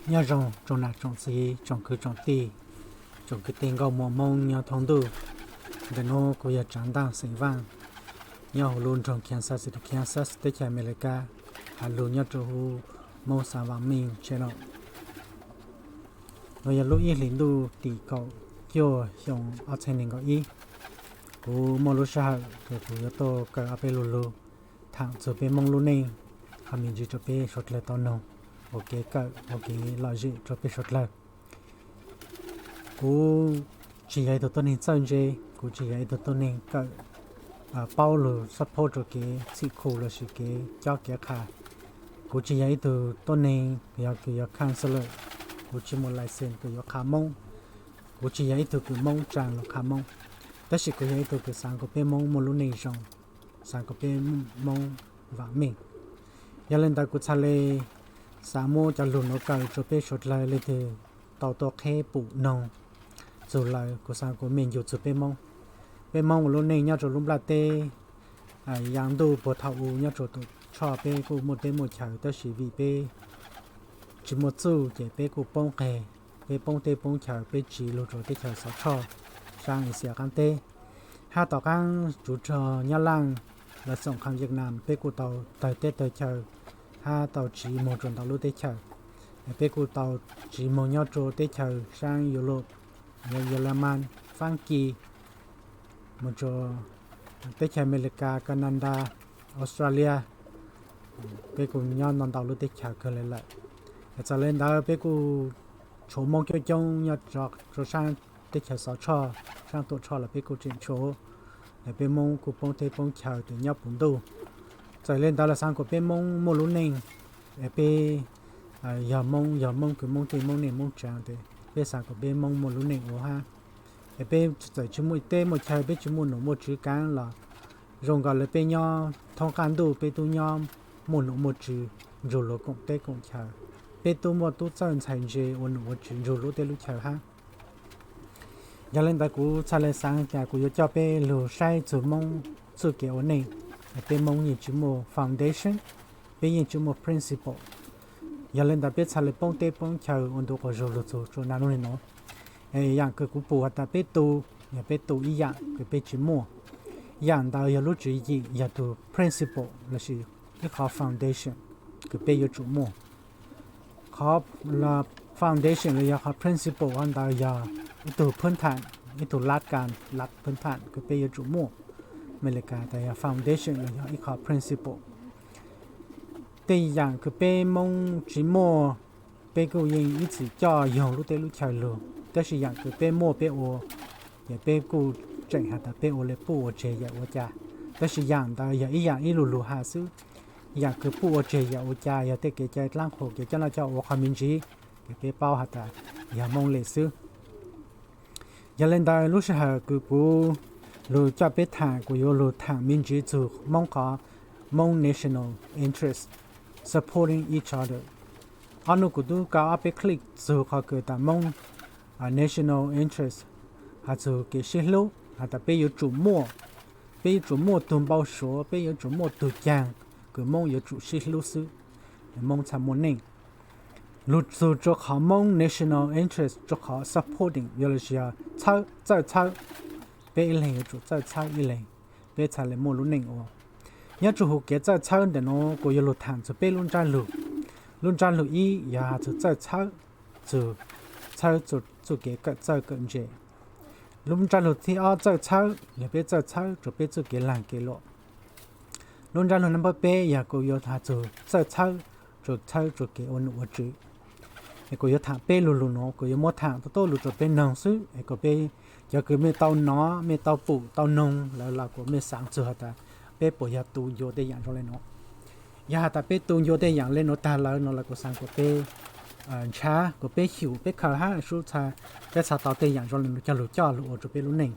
Nyob zoo tsoom nam tsoom txiv, tsoom kwv tsoom tij, tsoom kwv tij nkauj muam Hmoob nyob thoob ntuj. Ntawm nuav kuv yog Tsav Ntaaj xeem Vaaj, nyob huv lub nroog Kansas City, Kansas, teb chaws Amelikas, has lug nyob rua huv Hmoob xaav vaam meej channel. Nuav yog lub ib hlis ntuj tim kaum cuaj xyoo ob txheej neeg nkaum ib. Kuv muaj lub sij hawm kws kuv yuav tuaj kaw ob peb lu lug thaam txug peb Moob lub neej, qhov me ntsis rua peb suav dlawg tau noog, ua kev kawm ua kev lom zem rua peb suav dlawg. Kuv tsis yog ib tug tuab neeg txawj ntse, kuv tsis yog ib tug tuab neeg kawm paub lug support rua kev txhim khu lossis kev cob kev qha. Kuv tsis yog ib tug tuab neeg yog kws yog counselor, kuv tsis muaj license kws yuav qha Moob, kuv tsis yog ib tug kws Moob tsaa lug qha Moob, tab sis kuv yog ib tug kws xaav kuas peb Moob muaj lub neej zoo, xaav kuas peb Moob vaam meej. Yog le ntawd kuv txhaj le xaav muab cov lug nuav kaw rua peb suav dlawg leej twg tau tuaj qheb pum noog txug lawm, kuv xaav kuas mej ncu txug peb Moob. Peb Moob ua lub neej nyob rua lub nplaj teb, yav ntuj puag thaum u nyob rua Tuam Tshoj peb kuj muaj teb muaj chaw, tab sis vim peb tsis muaj txuj ces peb kuj poob qeg, peb poob teb poob chaw, peb tsiv lug rua teb chaws Xov Tshoj, saab Asia qaab teb, hab tom qaab tsuv rog Nyab Laaj, lawv xoom qha Vietnam, peb kuj tau tawg teb tawg chaw hab tau tsiv moog rua ntau lub teb chaws. Peb kuj tau tsiv moog nyob rua teb chaws saab Europe, Yeleman, Faab Kis, moog rua teb chaws Amelikas, Canada, Australia, peb kuj nyob ntau ntau lub teb chaws kawg le lawm. Txawm le ntawd peb kuj tshuav Moob coob coob nyob rua saab teb chaws Xov Tshoj, saab Tuam Tshoj los peb kuj tseem tshuav. Peb Moob kuj poob teb poob chaw tes nyob puv ntuj. Txawm le ntawd los xaav kuas peb Moob muaj lub neej, peb yog Moob, yog Moob kws Moob tej Moob neej Moob tsaav tes peb xaav kuas peb Moob muaj lub neej ua hab. Es peb txawm tsis muaj teb muaj chaw, peb tsis muaj num muaj tswv kaav los zoo nkaus le peb nyob thoob qab ntuj peb tub nyob muaj num muaj tswv nrug luag koom teb koom chaw. Peb tub muaj tub txawj ntxhais ntse ua num ua tswv nrug lub teb lub chaw hab. Yog le ntawd kuv txhaj le xaav tas kuv yuav coj peb lug saib txug Moob txuj kev ua neej. Peb Moob yeej tsis muaj foundation, peb yeej tsis muaj principle. Yog le ntawd peb txhaj le poob teb poob chaw ua ntu quas zug lug txug rua naj nub nuav. Yaam kws kuv pum has tas peb tu, yog peb tu ib yaam kws peb tsis muaj. Yaam ntawd yog lub tswv yim, yog tug principle lossis ib qhov foundation kws peb yuav tsum muaj. Qhov foundation los yog qhov principle ntawd yog ib tug phwb thaam, ib tug lab kas, lab phwb thaam kws peb yuav tsum muaj. Amelikas tas yog foundation los yog ib qhov principle. Tej yaam kws peb Moob tsis muaj, peb kuj yeej ib txwm coj yoog lub teb lub chaw lug, tab sis yaam kws peb muaj peb ua, ces peb kuj tseem has tas peb ua le puj ua tseg yam ua cas. Tab sis yaam ntawd yog ib yaam ib lu lug has xwb. Yaam kws puj ua tseg yam ua cas yog tej kev cai dlaab qhuas, kev coj noj coj ua, qhov me ntsis kws peb paub has tas yog Moob le xwb. Yog le ntawd lub sij hawm kws kuv lug coj peb thaam, kuv yuav lug thaam me ntsis txug Moob qhov Moob national interest, supporting each other. Ob nub kuv tub kaw ob peb clip txug qhov kws tas Moob national interest has txug kev sib hlub, has tas peb yuav tsum muaj, peb yuav tsum muaj tug npau suav, peb yuav tsum muaj tug caag kws Moob yuav tsum sib hlub xwb, Moob txhaj muaj neej. Lug txug rua qhov Moob national interest, rua qhov supporting, yog lossis txhawb, txawj txhawb, peb ib leeg yuav tsum txawj txhawb ib leeg, peb txhaj le muaj lub neej ua. Nyob rua huv kev txawj txhawb ntawm nuav kuv yuav lug thaam txug peb lub ntsab lug. Lub ntsab lug ib yog has txug txawj txhawb, txug txhawb txuj kev kawm txawj kawm ntse. Lub ntsab lug thib ob txawj txhawb yog peb txawj txhawb rua peb txuj kev laag kev luam. Lub ntsab lug number peb yog kuv yuav has txug txawj txhawb, txhawb rua kev ua num ua tswv. Es kuv yuav thaam peb lu lug nuav, kuv yuav muab thaam tuab tuab lug rua peb noog xwb, es kuas peb cov kws mej tau nov, mej tau pum tau noog lawm los kuas mej xaav txug has tas peb puas yog tu ncua tej yaam zoo le nuav. Yog has tas peb tu ncua tej yaam le nuav taag lawm no los kuv xaav kuas peb ntshaw, kuas peb xyum, peb khaws hab sub txha, peb txhaj tau tej yaam zoo le nuav coj lug coj lug ua rua peb lub neej.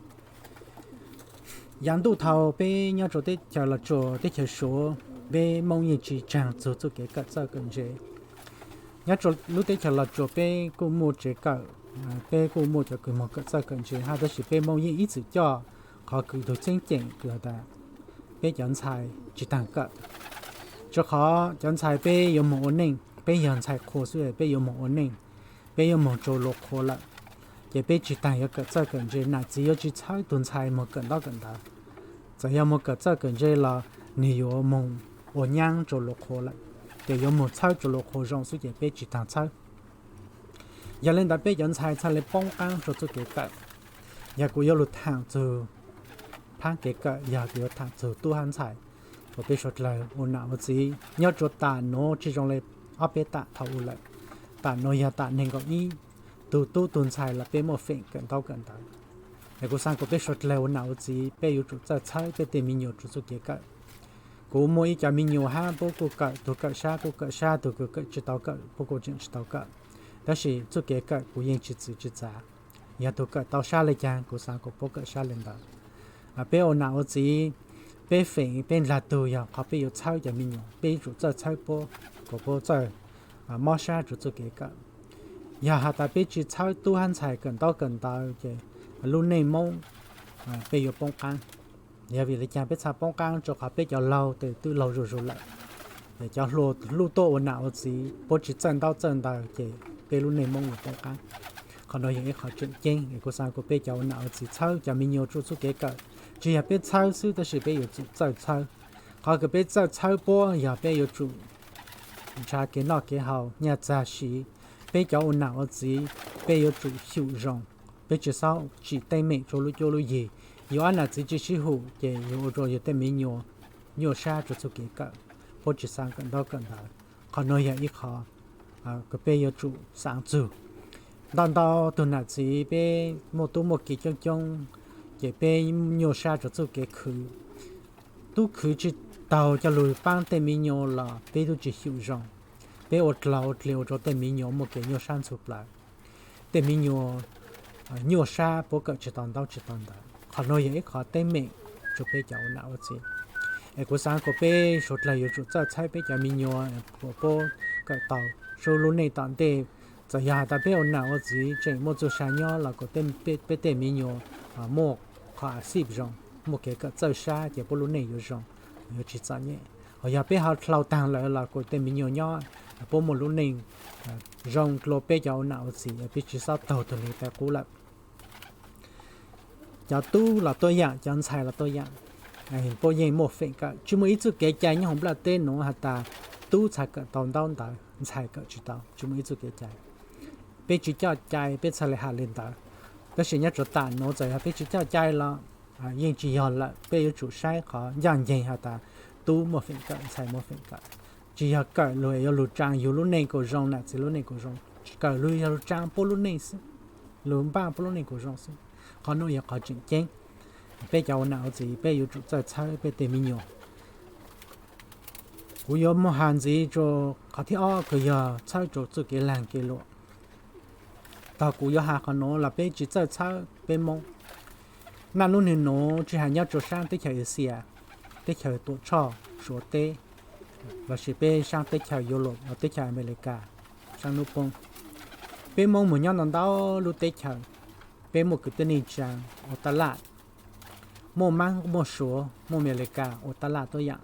Yav ntuj thaus peb nyob rua teb chaws Los Tsuas, teb chaws Suav, peb Moob yeej tsis tsaag txug txuj kev kawm txawj kawm ntse. Nyob rua lub teb chaws Los Tsuas peb kuj muaj tsev kawm, peb kuj muaj cov kws moog kawm txawj kawm ntse hab, tab sis peb Moob yeej ib txwm coj qhov kws tug tseeb ceem kws has tas peb cov ntxhais tsis taag kawm, rua qhov cov ntxhais peb yuav moog ua neej, peb yog ntxhais qhua xwb peb yuav moog ua neej, peb yuav moog rua luas qhua lawm, ces peb tsi taag yuav kawm txawj kawm ntse, nam txiv yuav tsi txhawb tug ntxhais moog kawm ntaub kawm ntawv. Txawm yog moog kawm txawj kawm ntse los nwg yuav moog ua nyaab rua luas qhua lawm, ces yuav moog txhawb rua luas qhua zoo xwb ces peb tsi taag txhawb. Yog le ntawd peb cov ntxhais txhaj le poob qaab rua txuj kev kawm. Yog kuv yuav lug thaam txug phaab kev kawm, yog kuv yuav thaam txug tub hab ntxhais, kuas peb suav dlawg ua nam ua txiv nyob rua tam nuav tsi zoo le ob peb tam thaum u lawm. Tam nuav yog tam neeg nkaum ib, tug tub tug ntxhais los peb muaj feem kawm ntaub kawm ntawv. Es kuv xaav kuas peb suav dlawg ua nam ua txiv peb yuav tsum txawj txhawb peb tej me nyuam rua txuj kev kawm. Kuv muaj ib cov me nyuam hab puab kuj kawm, tug kawm sab kuj kawm sab, tug kawm tsi tau kawm puab kuj tseem tsi tau kawm. Tab sis txuj kev kawm kuv yeej tsi txwv tsi txav. Yog tug kawm tau sab le caag kuv xaav kuas puab kawm sab le ntawd. Peb ua nam ua txiv, peb feem peb ndlag tug yog qhov peb yuav txhawb cov me nyuam, peb yuav tsum txawj txhawb puab, kuas puab txawj mob sab rua txuj kev kawm. Yog has tas peb tsi txhawb tub hab ntxhais kawm ntaub kawm ntawv ces lub neej Moob peb yuav poob qaab. Yog vim le caag peb txhaj poob qaab? Rua qhov peb cov laug tes twb laug zuj zug lawm, es cov hluas tuaj ua nam ua txiv puab tsi txawj ntaub txawj ntawv ces peb lub neej Moob yuav poob qaab. Qhov nuav yog ib qhov tseem ceeb es kuv xaav kuas peb cov ua nam ua txiv txhawb cov me nyuam rua txuj kev kawm. Tsi yog peb txhawb xwb tab sis peb yuav tsum txawj txhawb. Qhov kws peb txawj txhawb puab yog peb yuav tsum nrhav kev noj kev haus nyaj txag siv. Peb cov ua nam ua txiv peb yuav tsum xyum zoo, peb tsi xob tsim teeb meem rua lub cuab lub yig. Yus ob nam txiv tsi sib hum ces yus ua rua yus tej me nyuam nyuaj sab rua txuj kev kawm, puab tsi xaav kawm ntaub kawm ntawv. Qhov nuav yog ib qho kws peb yuav tsum xaav txug. Ntau ntau tug nam txiv peb muaj tub muaj kiv coob coob, ces peb nyuaj sab rua txuj kev khwv. Tub khwv tsi taug coj lug paab tej me nyuam los peb tub tsi xyum zoo. Peb ua dlaug ua dlig ua rua tej me nyuam muaj kev nyuaj sab ntxhov plawv. Tej me nyuam nyuaj sab puab kawm tsi tau ntaub tsi tau ntawv. Qhov nuav yog ib qhov teeb meem rua peb cov ua nam ua txiv. Es kuv xaav kuas peb suav dlawg yuav tsum txawj txhawb peb cov me nyuam kuas puab kawm tau, sub lub neej tom ntej. Txawm yog has tas peb ua nam ua txiv tseem muaj txuj sa nyob los kuas peb tej me nyuam muaj qhov a xij zoo, muaj kev kawm txawj sab ces puab lub neej yuav zoo, yuav tsi txom nyem. Hos yog peb ho dlhau taag lawm los kuas tej me nyuam nyob puab muaj lub neej zoo dlua peb cov ua nam ua txiv, peb tsi xob taug tug neeg tawv qub lawm. Cov tub los tuab yaam, cov ntxhais los tuab yaam, puab yeej muaj feem kawm. Tsi muaj ib txuj kev cai nyob huv nplaj teb nuav has tas tub txhaj kawm tau ntaub ntawv, ntxhais kawm tsi tau, tsi muaj ib txuj kev cai. Peb tsi coj cai peb txhaj le has le ntawd, tab sis nyob rua tam nuav txawm yog peb tsi coj cai los yeej tsi yog lawm. Peb yuav tsum saib qhov ncaaj nceeg has tas tub muaj feem kawm, ntxhais muaj feem kawm. Tsi yog kawm lug yuav lug tsaa yug lub neej kuas zoo, nam txiv lub neej kuas zoo, kawm lug yog lug tsaa puab lub neej xwb, lug npaaj puab lub neej kuas zoo xwb. Qhov nuav yog qhov tseem ceeb. Peb cov ua nam ua txiv peb yuav tsum txawj txhawb peb tej me nyuam. Kuv yuav muaj has ntxiv rua qhov thib ob kws yog txhawb rua txuj kev laag kev luam. Tog kuv yuav has qhov nuav los peb tsi txawj txhawb peb Moob. Naj nub nwg nuav tsi has nyob rua saab teb chaws Asia, teb chaws Tuam Tshoj, Suav teb, lossis peb saab teb chaws Yuav Lom, teb chaws Amelikas, saab nub poob. Peb Moob moog nyob ntau ntau lub teb chaws, peb muaj kwv tij neej tsaa ua taj laj, muaj Maab muaj Suav muaj Amelikas ua taj laj tuab yaam.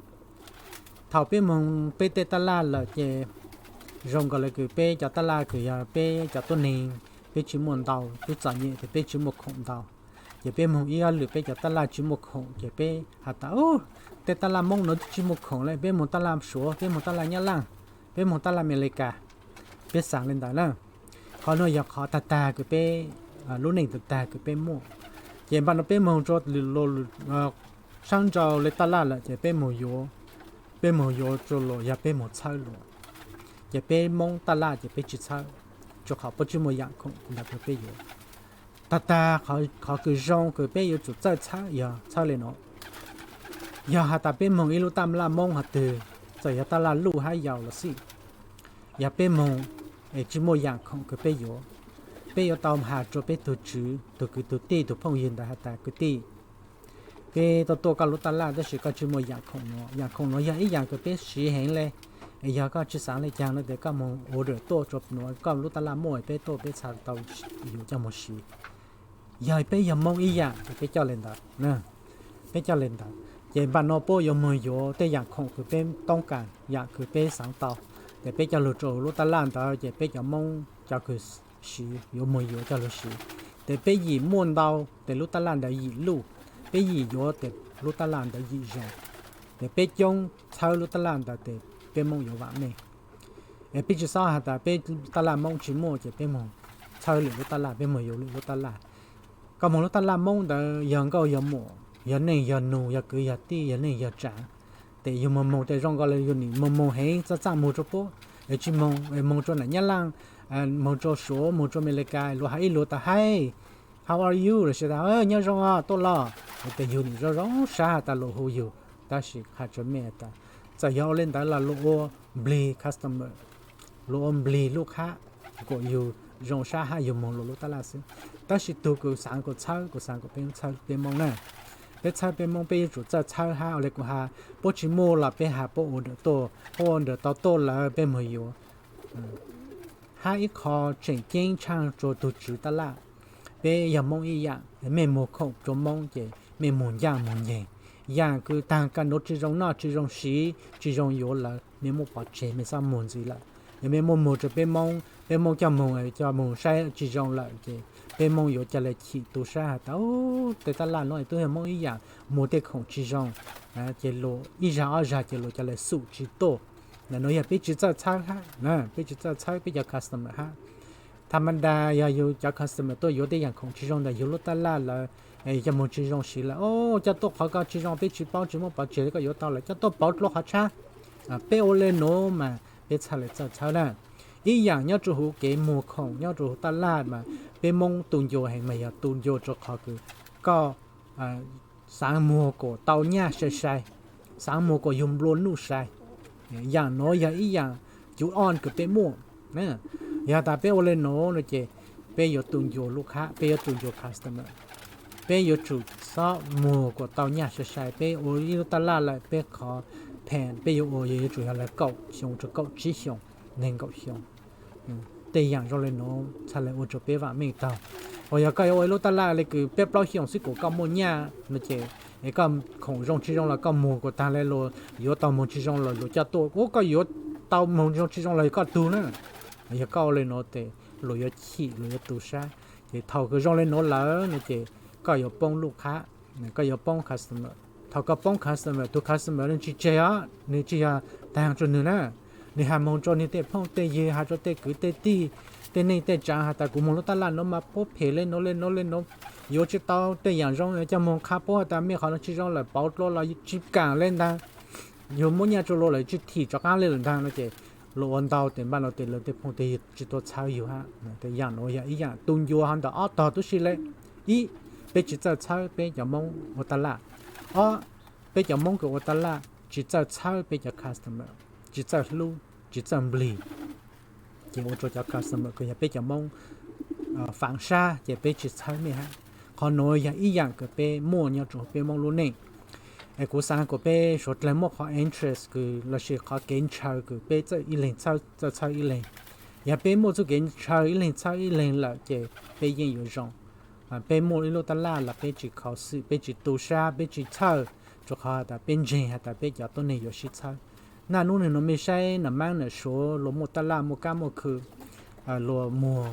Thaum peb moog peb tej taj laj lawm ces zoo nkaus le kws peb cov taj laj kws yog peb cov tuab neeg, peb tsi muaj ntau, peb txom nyem ces peb tsi muaj khoom ntau. Ces peb moog ib ob lwm peb cov taj laj tsi muaj khoom ces peb has tas, tej taj laj Moob nuav tsi muaj khoom le, peb moog taj laj Suav, peb moog taj laj Nyab Laj, peb moog taj laj Amelikas. Peb xaav le ntawd na. Qhov nuav yog qhov tag tag kws peb, lub neej tag tag kws peb muaj. Ces npaum nuav peb moog rua saab nrau le taj laj lawm ces peb moog yuav, peb moog yuav rua luas yog peb moog txhawb luas. Ces peb Moob taj laj ces peb tsi txhawb, rua qhov puab tsi muaj yaam khoom ntawd rua peb yuav. Tag tag qhov kws zoo kws peb yuav tsum txawj txhawb yog txhawb le nuav. Yog has tas peb moog ib lub taj laj Moob hov twg, txawm yog taj laj luj hab yaus los xij, yog peb moog es tsi muaj yaam khoom kws peb yuav, peb yuav tau has rua peb tug tswv, tug kwv tug tij, tug phooj ywg ntawd has tas, kwv tij, peb tuaj tuaj koj lub taj laj tab sis koj tsi muaj yaam khoom nuav. Yaam khoom nuav yog ib yaam kws peb siv heev le. Es yog koj tsi xaav le caag no tes koj moog order tuaj rua nuav, koj lub taj laj muaj peb tuaj peb txhaj tau yuav coj moog siv. Yog peb yog Moob ib yaam ces peb coj le ntawd, peb coj le ntawd. Ces npaum nuav puab yuav moog yuav tej yaam khoom kws peb toob kas, yaam kws peb xaav tau. Ces peb coj lug rua lub taj laj ntawd ces peb cov Moob cov kws siv yuav moog yuav coj lug siv. Ces peb yim muaj ntau ces lub taj laj ntawd yim luj, peb yim yuav ces lub taj laj ntawd yim zoo. Ces peb coob txhawb lub taj laj ntawd ces peb Moob yuav vaam meej. Es peb tsi xob has tas peb taj laj Moob tsi muaj ces peb moog txhawb lwm lub taj laj, peb moog yuav lwm lub taj laj. Koj moog lub taj laj Moob ntawd yog nkauj yog muam, yog neej yog nug, yog kwv yog tij, yog neej yog tsaav, ces yug moog moog tej zoo nkaus le yug nim moog moog heev txaj txaj moog rua puab, es tsi moog, moog rua nam Nyab Laaj, moog rua Suav, moog rua Amelikas, luag has ib lus tas hi, how are you lossis tas nyob zoo os, tuaj los, ces yug nim zoo zoo sab has tas luag hu yug. Tab sis qha tsua mej tas txawm yog ua le ntawd los luag ua nplig customer, luag ua nplig lub qhab, kuas yug zoo sab hab yug moog luag lub taj laj xwb. Tab sis tug kws xaav kuas txhawb, kuv xaav kuas peb txhawb peb Moob na. Peb txhawb peb Moob peb yuav tsum txawj txhawb hab ua le kuv has, puab tsi muaj los peb has puab ua ntawm tuaj, puab ua ntawm tau tuaj lawm peb moog yuav. Hab ib qho tseem ceeb tshaaj rua tug tswv taj laj, peb yog Moob ib yaam, mej muag khoom rua Moob ces mej muag ncaaj muag nceeg. Yaam kws taag kag nuav tsi zoo noj tsi zoo siv tsi zoo yuav lawm mej muab pov tseg mej xob muag ntxiv lawm. Yog mej muab muag rua peb Moob, peb Moob coj moog, coj moog saib tsi zoo lawm ces peb Moob yuav ca le chim tu sab has tas tej taj laj nuav tub yog Moob ib yaam, muag tej khoom tsi zoo, ces luag ib zag ob zag ces luag ca le xum tsi tuaj. Ntawm nuav yog peb tsi txawj txhawb hab, peb tsi txawj txhawb peb cov customer hab. Tha ma da yog yug cov customer tuaj yuav tej yaam khoom tsi zoo ntawm yug lub taj laj lawm, coj moog tsi zoo siv lawm, o, coj tuaj qhov ko tsi zoo peb tsi paub tsi muab pov tseg, koj yuav tau lawm coj tuaj pauv dlua qhov tshab. Peb ua le nuav mas peb txhaj le txawj txhawb na. Ib yaam nyob rua huv kev muag khoom nyob rua huv taj laj mas peb Moob tu ncua heev mas yog tu ncua rua qhov kws koj xaav muag kuas tau nyaj sai sai, xaav muag kuas yug nplua nuj sai. Yaam nuav yog ib yaam cuv o kws peb muaj. Yog tas peb ua le nuav no ces peb yuav tu ncua lub qhab, peb yuav tu ncua customer. Peb yuav tsum xob muag kuas tau nyaj sai sai, peb ua ib lub taj laj lawm peb qhov pheem peb yuav ua yog yuav tsum yog lawv kaum xyoo rua kaum tsib xyoos, neeg nkaum xyoo. Tej yaam zoo le nuav txhaj le ua rua peb vaam meej taug. Uas yog koj yuav ua ib lub taj laj le kws peb plaub xyoos xwb kuas koj muaj nyaj no ces, es koj khoom zoo tsi zoo los koj muag kuas taag le luag yuav tau moog tsi zoo los luag coj tuaj, ua koj yuav tau moog zoo tsi zoo los yog koj tug na. Yog koj ua le nuav ces luag yuav chim luag yuav tu sab. Ces thaum kws zoo le nuav lawm no ces koj yuav poob lub qhab, koj yuav poob customer. Thaum koj poob customer, tug customer nws tsi tseg os, nws tsi yog taag rua nwg na. Nws has moog rua nwg tej phooj tej ywg, has rua tej kwv tej tij, tej neej tej tsaav has tas kuv moog lub taj laj nuav mas puab phem le nuav le nuav le nuav, yuav tsi tau tej yaam zoo, coj moog qha puab has tas mej qhov nuav tsi zoo lawm, pauv dlua los tsi kaam le ntaag, yug muab nyaj rua luag lawm tsi thim rov qaab le lawm ntaag no ces luag ua ntau tes npaj no tes lawv tej phooj tej ywg tsi tuaj txhawb yug hab. Tej yaam nuav yog ib yaam tu ncua hov ntawm ob tog tub si le. Ib, peb tsi txawj txhawb peb cov Moob ua taj laj. Ob, peb cov Moob kws ua taj laj tsi txawj txhawb peb cov customer, tsi txawj hlub, tsi txawj nplig, ces ua rua cov customer kws yog peb cov Moob faav sab ces peb tsi txhawb mej hab. Qhov nuav yog ib yaam kws peb muaj nyob rua peb Moob lub neej. Es kuv xaav kuas peb suav dlawg muaj qhov interest kws lossis qhov kev ntshaw kws peb txawj ib leeg txawj txhawb ib leeg. Yog peb muaj txuj kev ntshaw ib leeg txhawb ib leeg lawm ces peb yeej yuav zoo. Peb muaj ib lub taj laj los peb tsi khuv xim, peb tsi tu sab, peb tsi txhawj, rua qhov has tas peb ntseeg has tas peb cov tuab neeg yuav sib txhawb. Naj nub nwg nuav mej saib nam Maab nam Suav luag muaj taj laj muaj kab muaj khw, luag muag,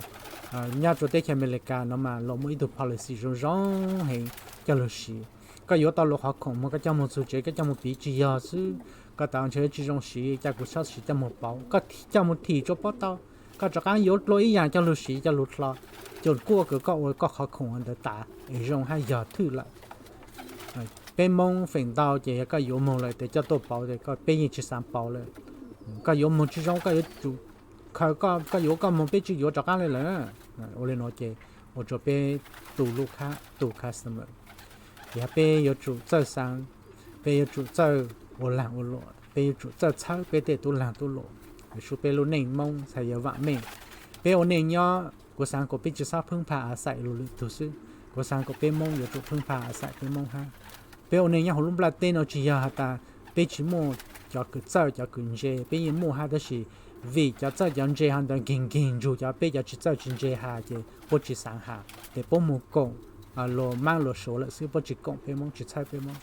nyob rua teb chaws Amelikas no mas luag muaj ib tug policy zoo zoo heev coj lug siv. Koj yuav tau luag qhov khoom mas koj coj moog txug tsev, koj coj moog piv tsi yog xwb. Koj tas ntshe tsi zoo siv, ca kuv txhob siv coj moog pauv, koj coj moog thim rua puab tau, koj rov qaab yuav dlua ib yaam coj lug siv coj lug dlua. Cuam kuaj kws koj ua koj qhov khoom ntawd tas es zoo hab yog thwj lawm. Peb Moob feem ntau ces yog koj yuav moog lawm tes coj tuaj pauv tes peb yeej tsi xaav pauv lawm. Koj yuav moog tsi zoo koj yuav tsum khaws, koj yuav koj moog, peb tsi yuav rov qaab le lawm. Ua le nuav ces ua rua peb tu lub qhab, tu customer. Yog peb yuav tsum txawj xaav, peb yuav tsum txawj ua laag ua luam, peb yuav tsum txawj txhawb peb tej tub laag tub luam. Sub peb lub neej Moob txhaj yuav vaam meej. Peb ua neej nyob kuv xaav kuas peb tsi xob phwb pha a xaim luag lwm tug xwb, kuv xaav kuas peb Moob yuav tsum phwb pha a xaim peb Moob hab. Peb ua neej nyob huv lub nplaj teb no tsi yog has tas peb tsi muaj cov kws txawj cov kws ntse, peb yeej muaj hab, tab sis vim cov txawj cov ntse hov ntawd nkeeg nkeeg ntsug cov peb cov tsi txawj tsi ntse has ces puab tsi xaav has, ces puab moog koom luag Maab luag Suav lawm xwb, puab tsi koom peb Moob, tsi txhawb peb Moob.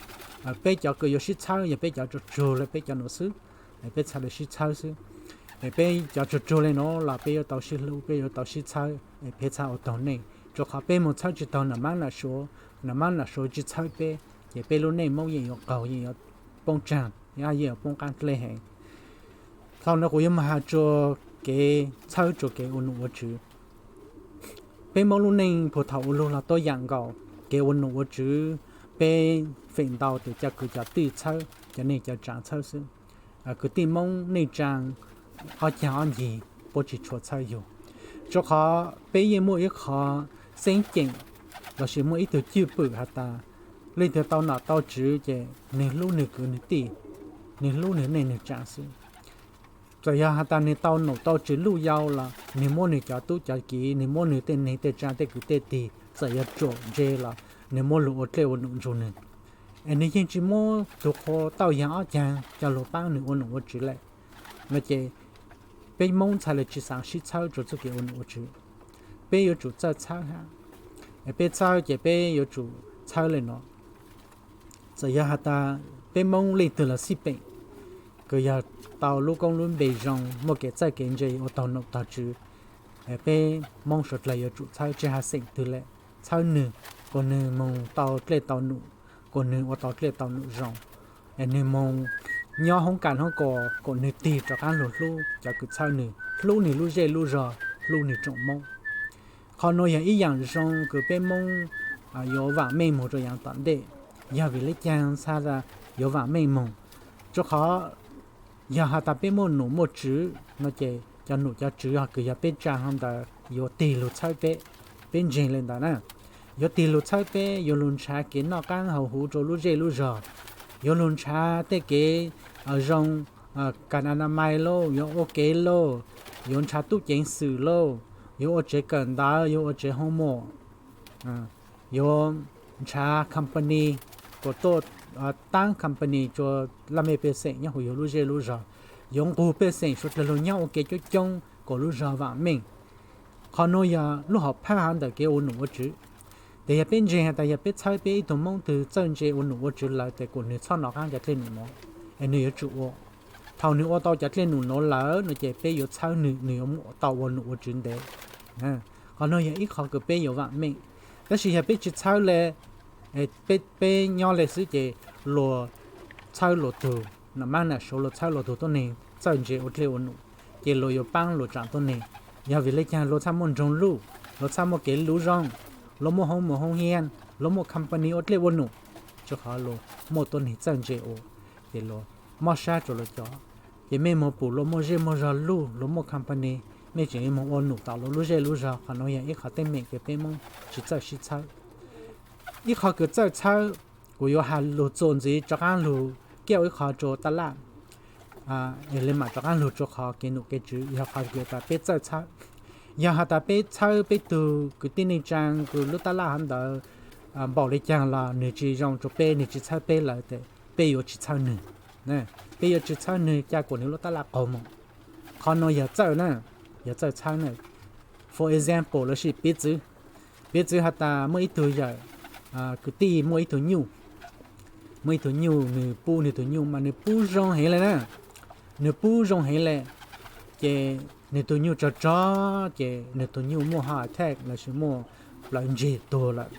Peb cov kws yuav sib txhawb yog peb cov tsuag tsuag le peb cov nuav xwb, peb txhaj le sib txhawb xwb. Es peb cov tsuag tsuag li no los peb yuav tau sib hlub, peb yuav tau sib txhawb, peb txhawb ua taug nej, rua qhov peb moog txhawb tsis taug nam mab nam suav, nam mab nam suav tsis txhawb peb, ces peb lub neej Moob yeej yuav qaug, yeej yuav poob tsaag, yeej yuav poob qaab dlej heev. Thaus nuav kuv yuav moog has rua kev txhawb rua kev ua num ua tswv. Peb Moob lub neej puag thaum ub lug los tuab yaam nkaus, kev ua num ua tswv, peb feem ntau tes cov kwv cov tij txhawb, cov neej cov tsaav txhawb xwb. Kwv tij Moob neej tsaav ob caag ob ncig puab tsis tshua txhawb yug, rua qhov peb yeej muaj ib qhov xeeb ceem lossis muaj ib tug cwj pwm has tas, leej twg tau nom tau tswv ces nwg hlub nwg kwv nwg tij, nwg hlub nwg neej nwg tsaav xwb. Txawm yog has tas nwg tau nom tau tswv luj yau los nwg muab nwg cov tub cov kiv, nwg muab nwg tej neej tej tsaav tej kwv tej tij, txawm yog ruam ntse los nwg muab lug ua dlej ua num nrug nwg, es nwg yeej tsis muab tug qhua tauj yaag ob caag coj lug paab nwg ua num ua tswv le. No ces peb Moob txhaj le tsis xaav sib txhawb rua txuj kev ua num ua tswv. Peb yuav tsum txawj txhawb hab. Peb txhawb ces peb yuav tsum txhawb le no. Txawm yog has tas peb Moob leej twg los xij peem, kws yog tau lub koob lub npe zoo, muaj kev txawj kev ntse ua taug nom taug tswv, peb Moob suav dlawg yuav tsum txhawb, tsi has xeem twg le, txhawb nwg, kuas nwg moog tau dlej tau num, kuas nwg ua tau dlej tau num zoo, es nwg moog nyob hoob kas hoob kos kuas nwg tig rov qaab lug hlub cov kws txhawb nwg, hlub nwg lub zej lub zog, hlub nwg tsoom Moob. Qhov nuav yog ib yaam zoo kws peb Moob yuav vaam meej moog rua yaav tom ntej. Yog vim le caag txhaj yuav vaam meej moog? Rua qhov yog has tas peb muaj num muaj tswv no ces cov num cov tswv kws yog peb tsaa hov ntawd yuav tig lug txhawb peb, peb ntseeg le ntawd na. Yuav tig lug txhawb peb, yuav lug nrhav kev noj qaab haus huv rua lub zej lub zog, yuav lug nrhav tej kev zoo, kas a na mais lauj, yuav ua kev lauj, yuav nrhav tub ceev xwm lauj, yuav ua tsev kawm ntawv, yuav ua tsev hoo mom, yuav nrhav company, kuas tuaj taab company rua laj mej pej xeem nyob huv yug lub zej lub zog, yuav nqug pej xeem suav dlawg lug nyob ua ke coob coob kuas lub zog vaam meej. Qhov nuav yog lub hom phaj hov ntawm kev ua num ua tswv. Tes yog peb ntseeg has tas yog peb txhawb peb ib tug Moob twg txawj ntse ua num ua tswv lawm tes kuas nwg txhob nov qaab cov dlej num nuav, es nwg yuav tsum ua. Thaus nwg ua tau cov dlej num nuav lawm no ces peb yuav txhawb nwg, nwg yuav tau ua num ua tswv ntev. Qhov nuav yog ib qhov kws peb yuav vaam meej. Tab sis yog peb tsis txhawb le, peb nyob le xwb ces luag txhawb luag tug, nam mab nam suav luag txhawb luag tug tuab neeg txawj ntse ua dlej ua num, ces luag yuav paab luag tsaam tuab neeg. Yog vim le caag luag txhaj muaj nroog luj, luag txhaj muaj kev luv zoo, luag muaj hoo mom hoo hias, luag muaj company ua dlej ua num, rua qhov luag muaj tuab neeg txawj ntse ua, ces luag mob sab rua luag cov. Ces mej moog pum luag muaj zej muaj zog luj, luag muaj company, mej tseem moog ua num tom luag lub zej lub zog. Qhov nuav yog ib qhov teeb meem kws peb Moob tsis txawj sib txhawb. Ib qhov kws txawj txhawb, kuv yuav has lug txuas ntxiv rov qaab lug kiaj ib qho rua taj laj, es le maam rov qaab lug rua qhov kev num kev tswv, yog qhov kws tas peb txawj txhawb. Yog has tas peb txhawb peb tug kwv tij neej tsaa kws lub taj laj hov ntawd npaum le caag los nwg tsis zoo rua peb, nwg tsis txhawb peb lawm tes peb yuav tsis txhawb nwg. Peb yuav tsis txhawb nwg ca kuas nwg lub taj laj qaug moog. Qhov nuav yog txawj na, yog txawj txhawb na. For example lossis piv txwv, piv txwv has tas muaj ib tug yawm kwv tij muaj ib tug nyuj, muaj ib tug nyuj, nwg pub nwg tug nyuj mas nwg pub zoo heev le na, nwg pub zoo heev le, ces nwg tug nyuj tsog tsog ces nwg tug nyuj muaj heart attack lossis muaj plawv ntseg tuag lawm.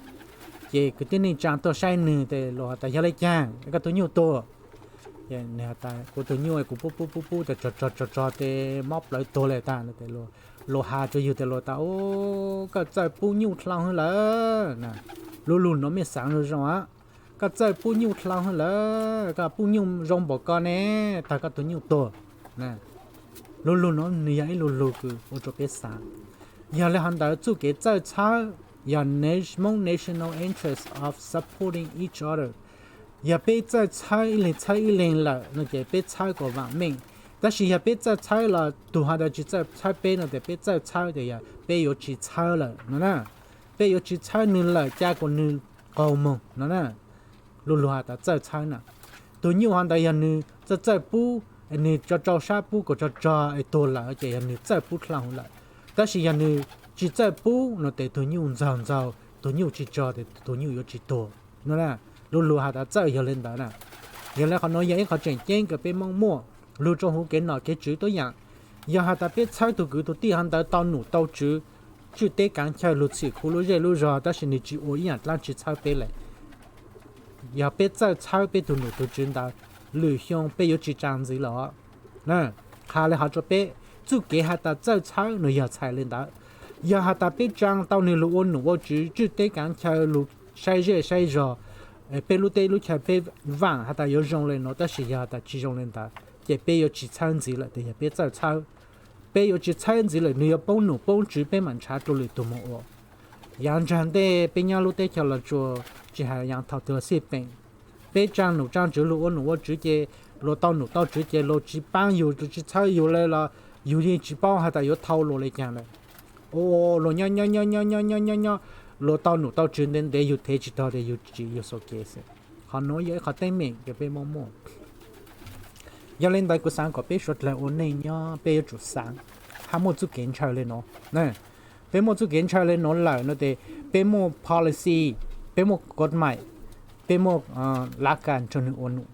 Ces kwv tij neej tsaa tuaj saib nwg tes luag has tas yog le caag koj tug nyuj tuag? Kuv tug nyuj kuv pub pub pub pub tas tsog tsog tsog tsog tes mob plawv tuag le tas. Luag has rua yug tes luag tas, koj txawj pub nyuj dlhau hwv lawm. Lub lug nuav mej xaav zoo zoo, koj txawj pub nyuj dlhau hwv lawm, koj pub nyuj zoo npaum ko ne, tag koj tug nyuj tuag. Lub lug nuav nwg yog ib lub lug kws ua rua peb xaav. Yog le hov ntawd txuj kev txawj txhawb yog Hmong national interest of supporting each other. Yog peb txawj txhawb ib leeg txhawb ib leeg lawm no ces peb txhawb kuas vaam meej. Tab sis yog peb txawj txhawb los tug hov ntawd tsis txawj txhawb peb no tes peb txawj txhawb tes yog peb yuav tsis txhawb lawm no na. Peb yuav tsis txhawb nwg lawm ca kuas nwg qaug moog no na. Lub lug has tas txawj txhawb na. Tug nyuj hov ntawd yog nwg txawj txawj pub, nwg tso rau sab pub kuas tso tsog es tuag lawm ces yog nwg txawj pub dlhau hwv lawm. Tab sis yog nwg tsis txawj pub no tes tug nyuj ntxaug ntxaug, tug nyuj tsis tsog tes tug nyuj yuav tsis tuag no na. Lub lug has tas txawj yog le ntawd na. Yog le qhov nuav yog ib qhov tseem ceeb kws peb Moob muaj lug rua huv kev nom kev tswv tuab yaam. Yog has tas peb txhawb tus kwv tus tij ho ntawd tau num tau tswv, tswj teb kaav chaw, lug txhim khu lub zej lub zog, tab sis nwg tsis ua ib yaam dlaab tsi txhawb peb le, yog peb txawj txhawb peb tug num tug tswv ntawd, lwm xyoo peb yuav tsis tsaa ntxiv lawm. Qha le hov rua peb, txuj kev has tas txawj txhawb nwg yog txhais le ntawd. Yog has tas peb tsaa tau nwg lug ua num ua tswv, tswj teb kaav chaw, lug saib zej saib zog, peb lub teb lub chaw peb vaam has tas yuav zoo le nuav, tab sis yog has tas tsis zoo le ntawd ces peb yuav tsis txhawb ntxiv lawm. Tes yog peb txawj txhawb, peb yuav tsis txhawb ntxiv lawm, nwg yuav poob num poob tswv peb maam nrhav rua lwm tug moog ua. Yaav nraag ntej peb nyob lub teb chaws Los Tsuas, tsis has yaav thaus twg los xij peem, peb tsaa num tsaa tswv, lug ua num ua tswv ces luas tau num tau tswv ces luas tsis paab yug, luas tsis txhawb yug le los yug yeej tsis paub has tas yuav thau luas le caag lawm. Ua luas nyob nyob nyob nyob nyob nyob nyob nyob, luas tau num tau tswv ntev ntev, yug thev tsis tog tes yug tsim yug xuas kev xwb. Qhov nuav yog ib qhov teeb meem rua peb Moob muaj. Yog le ntawd kuv xaav kom peb suav dlawg ua neej nyob peb yuav tsum xaav hab muaj txuj kev ntshaw le nuav. Peb muaj txuj kev ntshaw le nuav lawm no tes peb muaj policy, peb muaj kod maim, peb muaj lav kas rua nwg ua num.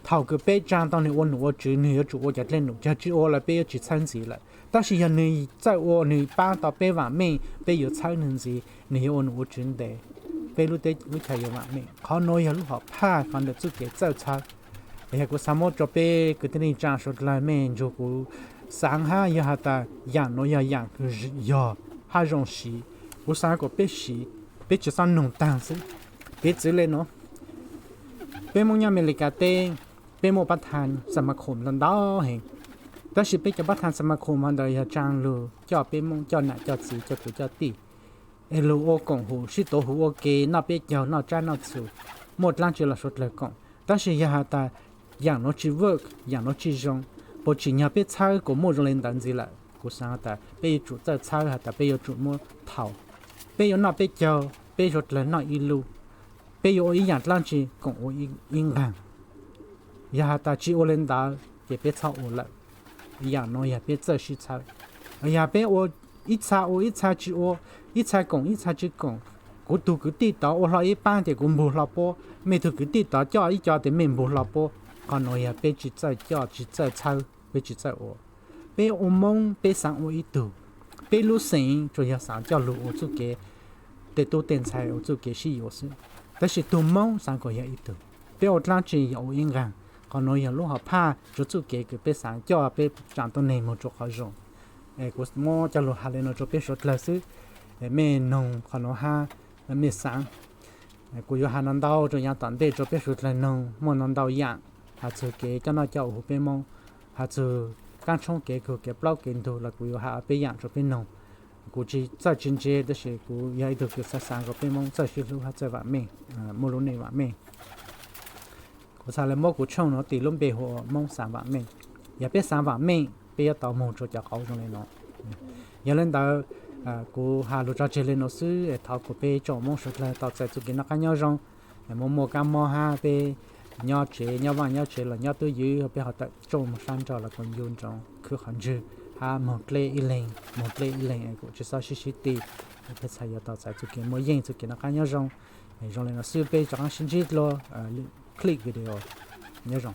Thaum kws peb tsaa tau nwg ua num ua tswv, nwg yuav tsum ua cov dlej num, yog tsis ua lawm peb yuav tsis txhawb ntxiv lawm. Tab sis yog nwg txawj ua, nwg paab tau peb vaam meej, peb yuav txhawb nwg ntxiv, nwg yuav ua num ua tswv ntev, peb lub teb lub chaw yuav vaam meej. Qhov nuav yog lub hom phaj qhov ntawm txuj kev txawj txhawb. Yog kuv xaav muab rua peb kwv tij neej tsaa suav dlawg mej nrug kuv xaav hab, yog has tas yaam nuav yog yaam kws yog hab zoo siv, kuv xaav kom peb siv, peb tsi xob noog taag xwb. Piv txwv le nuav, peb Moob nyob Amelikas teb, peb muaj pab thav xa ma khum ntau ntau heev, tab sis peb cov pab thav xa ma khum hov ntawd yog tsaa lug coj peb Moob coj nam coj txiv coj kwv coj tij, es lug ua koom huv, sib tuav huv ua ke, noj peb caug, noj tsab noj txhu, muaj dlaab tsi los suav dlawg koom. Tab sis yog has tas yaam nuav tsi work, yaam nuav tsi zoo, puas tsim nyog peb txhawb kuas muaj zoo le ntawd ntxiv lawm? Kuv xaav has tas peb yuav tsum txawj txhawb has tas peb yuav tsum muab thaus, peb yuav noj peb caug, peb suav dlawg noj ib lub, peb yuav ua ib yaam dlaab tsi koom ua ib nqaag. Yog has tas tsi ua le ntawd ces peb txhob ua lawm. Yaam nuav yog peb txawj sib txhawb. Yog peb ua ib txha ua ib txha tsi ua, ib txha koom ib txha tsi koom, kuv tug kwv tij tod ua hlo ib paab tes kuv npug hlo puab, mej tug kwv tij tod coj ib co tes mej npug hlo puab. Qhov nuav yog peb tsi txawj coj tsi txawj txhawb, peb tsi txawj ua. Peb ua Moob peb xaav ua ib tug, peb lub xeem tsuas yog xaav coj lug ua txuj kev tej tub tej ntxhais ua txuj kev sib yuav xwb, tab sis tug Moob xaav kom yog ib tug. Peb ua dlaab tsi yog ua ib nqaag. Qhov nuav yog lub hom phaj rua txuj kev kws peb xaav coj peb tsaa tuab neeg moog rua qhov zoo. Kuv muab coj lug has le nuav rua peb suav dlawg xwb, mej noog qhov nuav hab mej xaav. Kuv yuav has no ntau rua yaav tom ntej rua peb suav dlawg noog, muaj no ntau yaam, has txug kev coj noj coj ua huv peb Moob, has txug kaab tshoob kev kws kev plaub kev ntug los kuv yuav has peb yaam rua peb noog. Kuv tsi txawj tsi ntse tab sis kuv yog ib tug kws xaav xaav kom peb Moob txawj sib hlub hab txawj vaam meej, muaj lub neej vaam meej. Kuv xaav le muab kuv tshooj nuav tis lub npe hu ua Moob xaav vaam meej. Yog peb xaav vaam meej peb yuav tau moog rua cov qauv zoo le nuav. Yog le ntawd, kuv has lug tso tseg le nuav xwb, thov kom peb tsoom Moob suav dlawg tau txais txuj kev noj qaab nyob zoo, muaj muaj kaab mob hab peb nyob tsev nyob vaaj nyob tsev los nyob twb ywv, peb ho tawm tsooj moog sab nrug los kuj ncu ntsoov khwb qhov ntswg hab moog dleb ib leeg moog dleb ib leeg, kuj tsi xob sib sib ti, peb txhad yuav tau txais txuj kev muaj yeej txuj kev noj qaab nyob zoo. Zoo le nuav xwb peb rov qaab sib ntsib dlua clip video. Nyob zoo.